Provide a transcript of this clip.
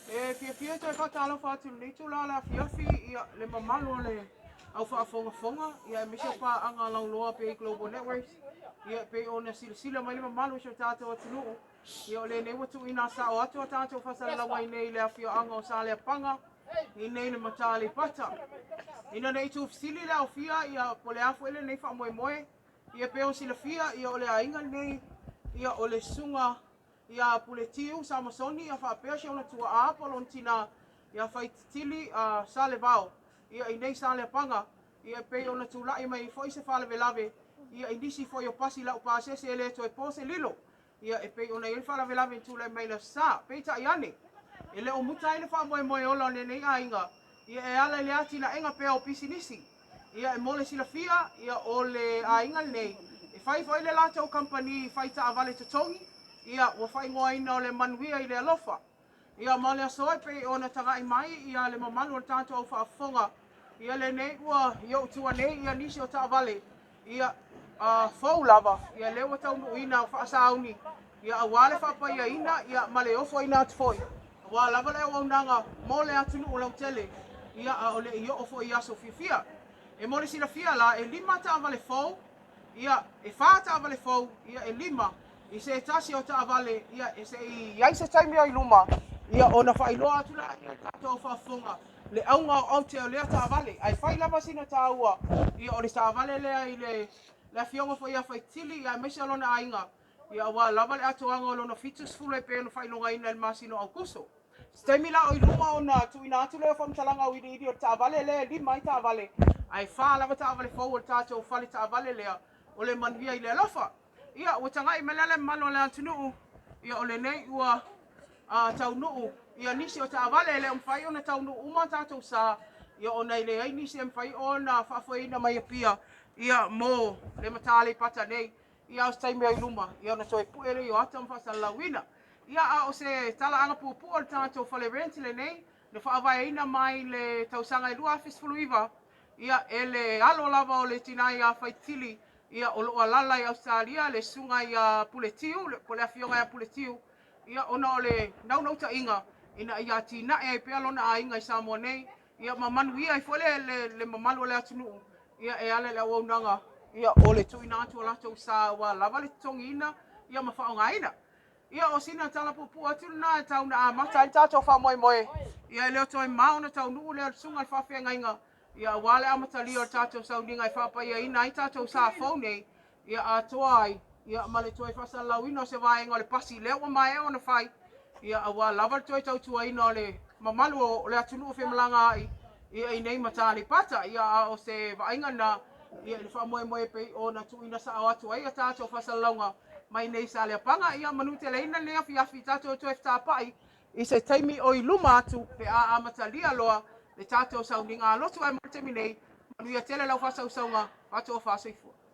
E fiafia e toe faatalofa atu i lenei itula o le afiafi ia le mamalu o le au faafogafoga ia aemaise o paaga lauloa pei Global Networks ia e pei ona silasila mai le mamalu o si o tatou atunuu ia o lenei ua tuuina sao atu a tatou faasalalauga i nei i le afioaga o Saleapaga i nei le Mata Aleipata. Ina ne i tuufesili le aofia ia po o le a foi lenei faamoemoe ia pei ona silafia ia o le aiga lenei ia o le susuga ia Puletiu Samasoni ia faapea si ona tuaa po o lona tina ia Faititili Salevao ia i nei Saleapaga ia e pei ona tulai mai ai foi se faalavelave ia i nisi foi o pasi laupasese e le toe po se lilo ia e pei ona i ai le faalavelave na tulai mai i le Aso Sa. Peitai ane, e le o muta ai le faamoemoe ola o lenei aiga ia e ala i le atinaega pea o pisinisi. Ia e mo le silafia, ia o le aiga lenei, e fai foi le latou kamupani fai taavale totogi, ia ua faaigoaina o le Manuia i le Alofa. Ia ma o le aso e pei ona tagai mai ia le mamalu o le tatou au faafofoga, ia lenei ua i ou tua nei ia nisi o taavale ia fou lava, ia lea ua taunuuina faasauni ia aua le faapaiaina ia ma le ofoina atu foi aua lava le auaunaga mo le atunuu lautele ia a o le i oo foi i aso fiafia. E mo le silafia la, e 5 taavale fou ia e 4 taavale fou ia e 5 i se tasi o taavale ia e se i ai se taimi o i luma ia ona faailoa atu la i le tatou faafofoga le auga o aute o lea taavale ae fai lava sina taua ia o le taavale lea i le le afioga foi ia Faitili ia aemaise o lona aiga ia aua lava le atoaga o lona 70 e pei ona faailogaina i le masina o Aokuso. Se taimi la o i luma ona tuuina atu lea o faamatalaga auiliili o le taavale lea e 5 ai taavale, ae 4 lava taavale fou o le tatou fale taavale lea o le manuia i le alofa. Ia, ua tagai mai la le mamalu o le atunuu, ia o lenei ua taunuu ia nisi o taavale, e le o mafai ona taunuu uma tatou sa, ia ona e leai nisi e mafai ona faafoeina mai Apia ia mo le Mata Aleipata nei. Ia a o se taimi o i luma, ia ona toe pue lea o ata ma faasalalauina. Ia a o se talaaga puupuu o le tatou fale rent lenei, na faavaeina mai le tausaga e 2019, ia e le alo lava o le tina ia Faitili, ia o lo o alala i Ausetalia le susuga ia Puletiu, po o le afioga ia Puletiu, ia ona o le naunautaiga ina ia atinae ai pea lona aiga i Samoa nei, ia ma manuia ai foi le, le, le mamalu o le atunuu, ia e ala i le auaunaga ia o le tuuina atu o latou sa ua lava le totogiina ia ma faaaogaina. Ia o sina tala puupuu atu lena e tau na amata ai le tatou faamoemoe, ia e le o toe mao ona taunuu lea o le susuga i le faafeagaiga ia aua le amatalia o le tatou sauniga e faapaiaina ai tatou sa fou nei ia atoa ai ia ma le toe faasalalauina o se vaega o le pasi lea ua maea ona fai ia aua lava le toe tautuaina o le mamalu o le atunuu femalagaai ia i nei Mata Aleipata. Ia a o se vaaiga lena ia i le faamoemoe pei ona tuuina sao atu ai a tatou faasalalauga mai nei Saleapaga. Ia manuteleina lenei afiafi tatou toe fetapai i se taimi o i luma atu pe a amatalia loa le tatou sauniga alotu. Ae mo le taimi nei, manuia tele lau faasausauga, faatoa faasoifua.